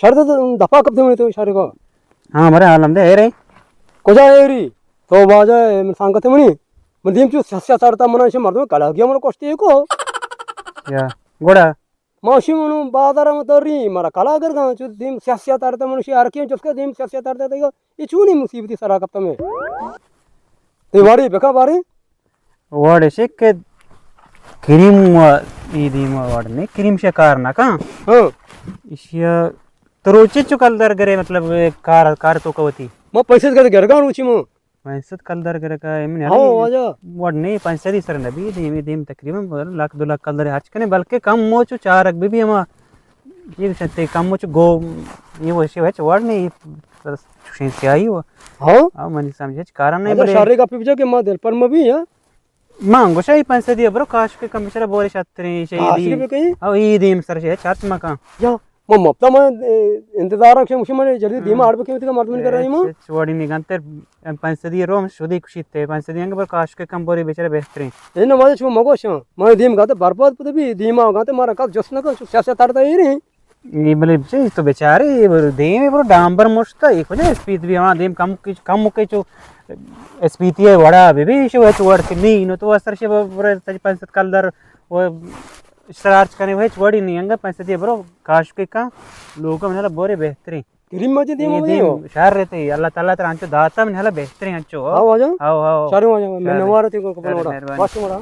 شر تو دپا کپتے منی تو شر کو۔ ہاں، مرے عالم دے، اے رے۔ کجا اے ری؟ تو واجہ، من سنگت منی۔ من دیم چو سیا سیا تارتا، من ایشی مردم کلا گیا، من کشتے کو۔ یا، گوڑا۔ ما شی منو بازار ما تو ری، مرا کلا گر گا، چو دیم سیا سیا تارتا، من شی ہر کیم چسکا دیم سیا سیا تارتا دیگا۔ یہ چونی مصیبتی سرا کپتا میں۔ تے واری بکا باری۔ وڑ ایش کہ کریم و ای دیم وڑ نے، کریم شہ کار نہ کن۔ ہاں۔ ایشیا تو روچے چو کلدار گرے، مطلب کار، کار تو کوتی۔ ما پیسے کر گرگا روچی مو۔ پنچ سد کلدار گرگا، ایمن ہاں، واجہ۔ وڑ نے پنچ سد سر نبی دیم، دیم تقریباً لاکھ دو لاکھ کلدار ہرچ کنے، بلکہ کم مو چو چارک بی بی ہما یہ شتے کم مچ گو، یہ وشی وچ وڑ نہیں، یہ چوشیں سیاہی ہو۔ ہاں؟ آ منی سمجھ چ کارا نہیں اچھا، بلے۔ شارے کا پی بجا کہ ما دل پر مبی، ہاں؟ ما گوشا ہی پنچ سدی برو کاش کے کم بچارا بورے شتریں، شہیدی۔ کاش کے کہیں؟ او عید ایم سر شے چات مکان۔ یا، ما مفتا ما، اے، انتظار رکھے مشی منے جلدی دیما آڑ بکے تک مردم کر رہی ما۔ چوڑی نہیں گنتر پنچ سدی رو ہم شدی کشیت تے، پنچ سدی انگہ بر کاش کے کم بوری بیچارہ بہترین۔ اے نہ واجہ چو مگوش، ما دیم گاتے برباد پتہ بی، دیما گاتے مارا کس جس نہ کن، چو سیاست تڑتا ہی رہی۔ یہ بلے چیز تو بیچارے، یہ بر دیم، یہ بر ڈامبر مشتا، یہ کجا اسپیت بھی ہمارا دیم کم کی، کم کے چو اسپیتی ہے وڑا بی بی، شو ہے تو وڑ کے نہیں، نو تو اثر شے بر تج پنچ سد کلدار، وہ سرارچ کنے وہ وڑی نہیں، انگہ پنچ سدی برو کاش کے کا، لوگوں میں بورے بہترین۔ کریم مجید یہ یہ مجید دیم ہو۔ شہر رہتے، اللہ تعالیٰ ترا انچو داتا من ہلا بہترین انچو۔ ہاں واجہ۔ How, how. شارو واجہ، میں شارو۔ نوارتی کو کپن شارو، وڑا۔ مہربانی۔ واش وڑا۔